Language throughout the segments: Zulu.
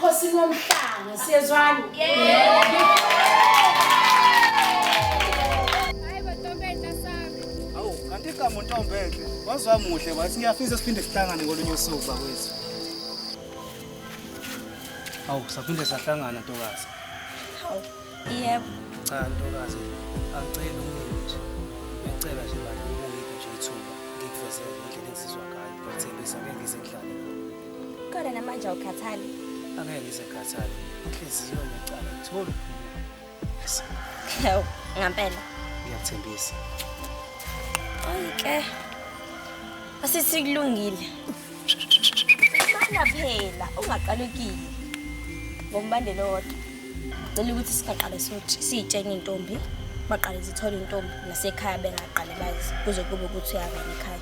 emkhosini womhlanga. Siyezwana? Awu, kanti igama uNtombenhle. Wazwa muhle wathi ngiyafisa siphinde sihlangane ngolunye usuku bakwethu. Awu, saphinde sahlangana ntokazi. Hawu, yebo. Cha ntokazi, angiceli ukunike nje. Ngicela nje bandla ukungiphe nje ithuba ngikuvezele indlela engizizwa ngayo. Ngiyakuthembisa ngeke ngize ngihlale nawe. Kodwa namanje awukhathali. Angeke ngize ngikhathale. Inhliziyo necala ngithole ukuphumula. Hawu, ngampela. Ngiyakuthembisa. Oyike. Asithi kulungile. Mana phela ungaqalekile. Ngombandela owodwa. Cela ukuthi singaqale sothi siyitshene intombi, baqale zithole intombi nasekhaya bengaqale bazi kuze kube ukuthi uyavela ekhaya.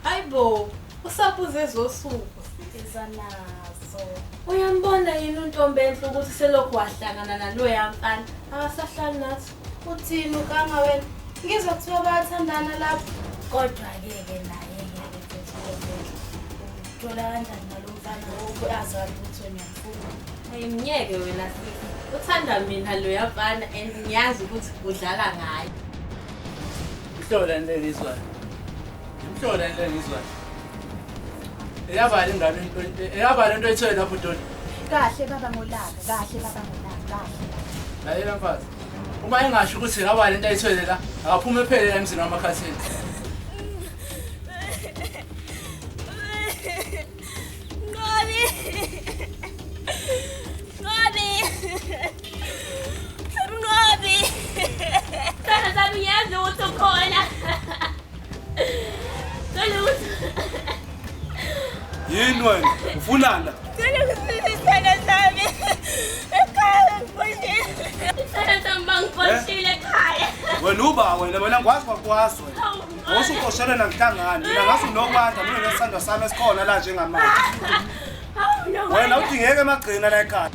Hayibo, usabuze ezosuku. Iza nazo. Uyambona yini uNtombenhle ukuthi selokhu wahlangana naloya mfana akasahlali nathi? Uthini ukama wena? Ngizwa kuthiwa bayathandana lapho. Kodwa-ke ke naye-ke uNtombenhle uthola kanjani nalo mfana azazi ukuthi wena uyamfuna? Hayi myeke wena sisi. Uthanda mina loya mfana and ngiyazi ukuthi udlala ngaye. Imhlola into engizwayo. Imhlola into engizwayo. Eyabala ingane into eyabala into oyithole lapho Dodi. Kahle baba ngolaka, kahle baba ngolaka, kahle. Lalela mfazi. Uma engasho ukuthi ngabala into ayithole la, akaphume phele la emzini wamakhathini. Nqobi! Nqobi! Nqobi! Sana sami ngiyazi ukuthi ukhona. Cela ukuthi Yini wena? Ufunani la? cela ukuthi isithando sami ekhaya ngiboshile. Isithando sami bangiboshile ekhaya. Wena uba wena wena ngikwazi kwakwazi wena. Wosuqoshele nangihlangani. Mina ngathi unokwanda mina nesandla sami esikhona la njengamanje. Hawu no. Wena udingeke emagcina la ekhaya.